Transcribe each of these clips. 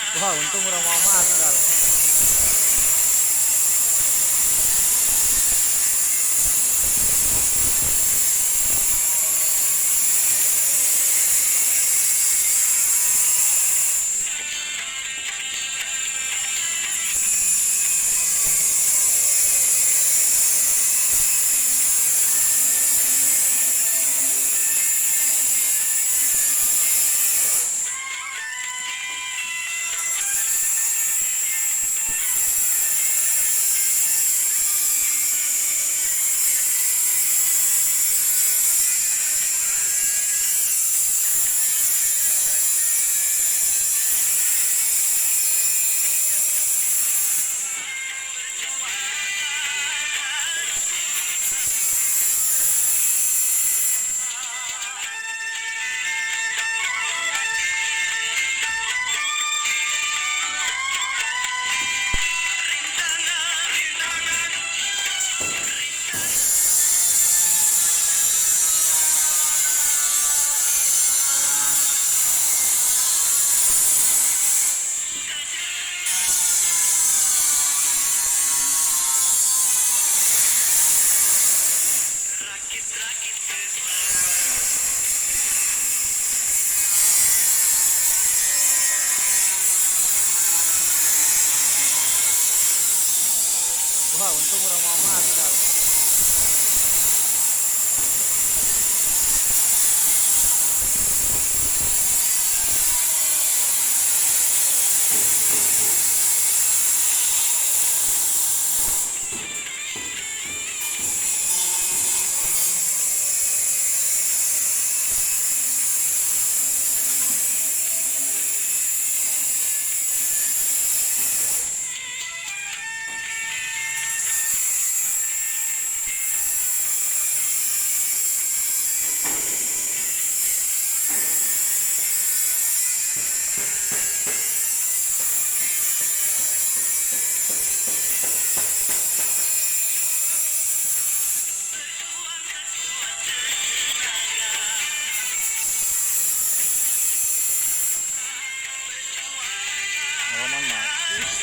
Wah, untung urang mau masker. Wah, untung urang mau masker.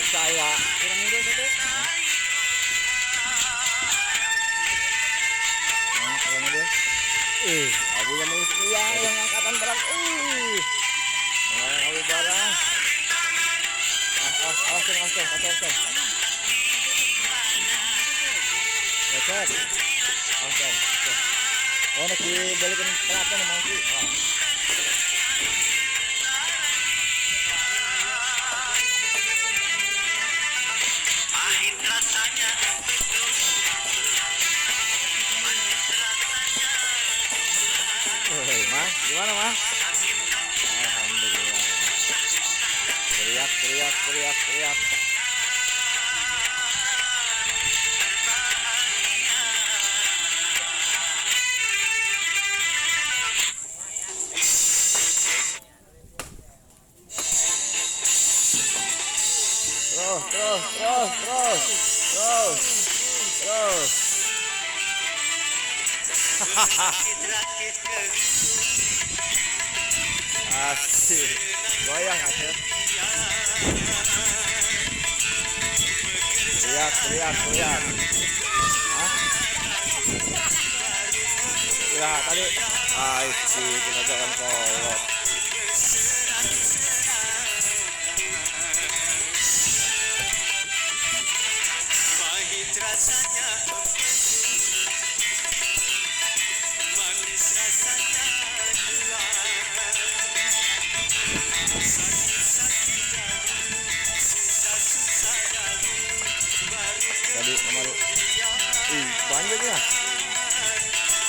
Saya kurang udah satu. Nah, kurang udah. Abu yang iya yang angkatan barang. Abu barang. Awas, awas, awas, awas, awas. Lecet. Awas, awas. Oh, nek dibalikin kelapa nih mau sih. Hei, Ma, gimana, Ma? Alhamdulillah. Teriak, teriak, teriak, teriak. Terus, terus, terus, terus, terus, terus. Hahaha. Asik, goyang aja. Teriak, teriak, teriak. Hah? Ya tadi, asik, kita jalan kolot. Rasanya manis rasanya gula, sakit-sakit dahulu, susah-susah dahulu, baru tadi kemarin. Ih, banjir ya.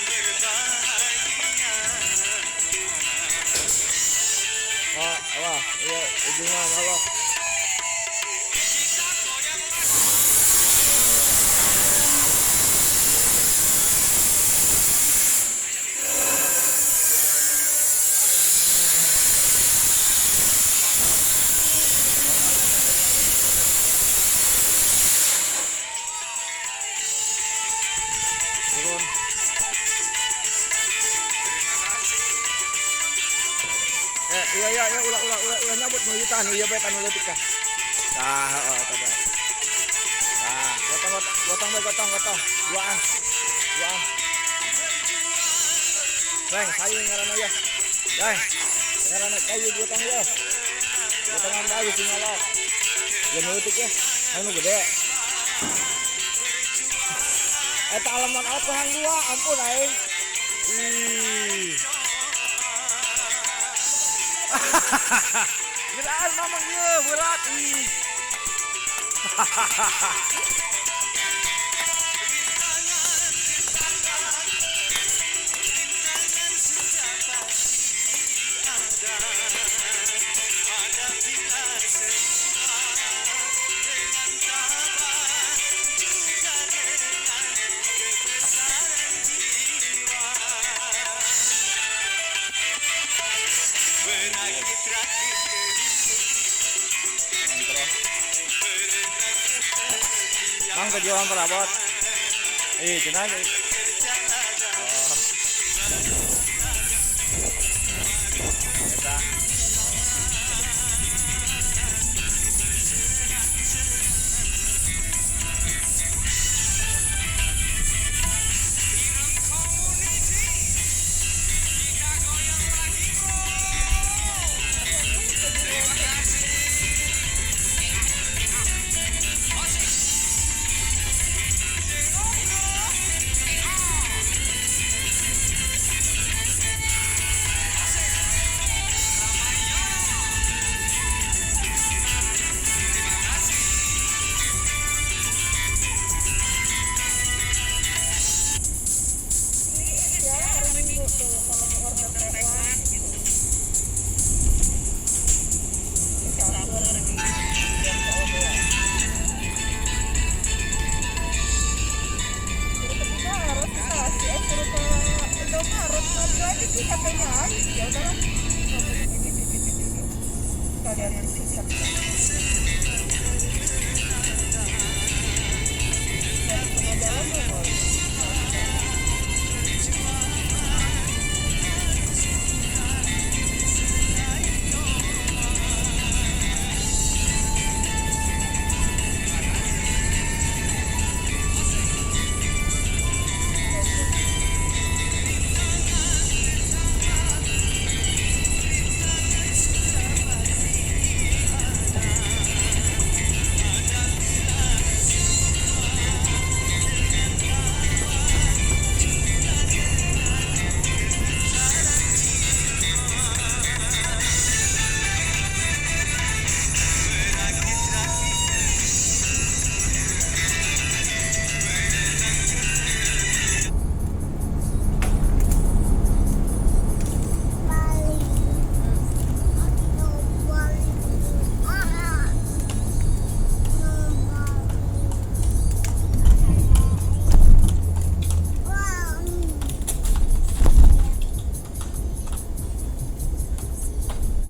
Berbahagia. Wah, wah, iya ujungnya nyolok. Turun. Iya iya iya ulah ulah ulah ulah nyabut nu ieu Tah nu ieu bae tah nu leutik tah. Tah heeh tah bae. Tah, gotong gotong bae gotong gotong. Duaan. Duaan. Leng, sayu ngaranna ya. Leng. Ngaranna kayu gotong ya. Gotongan bae geus nyolok. Ya nu leutik ya. Anu gede. Eta alaman apa hang dua, ampun aing. Ih. Berat mamang ieu, berat. Ih. Mang kejualan perabot. Ih, cenah. Oh. Eta. Ya udahlah.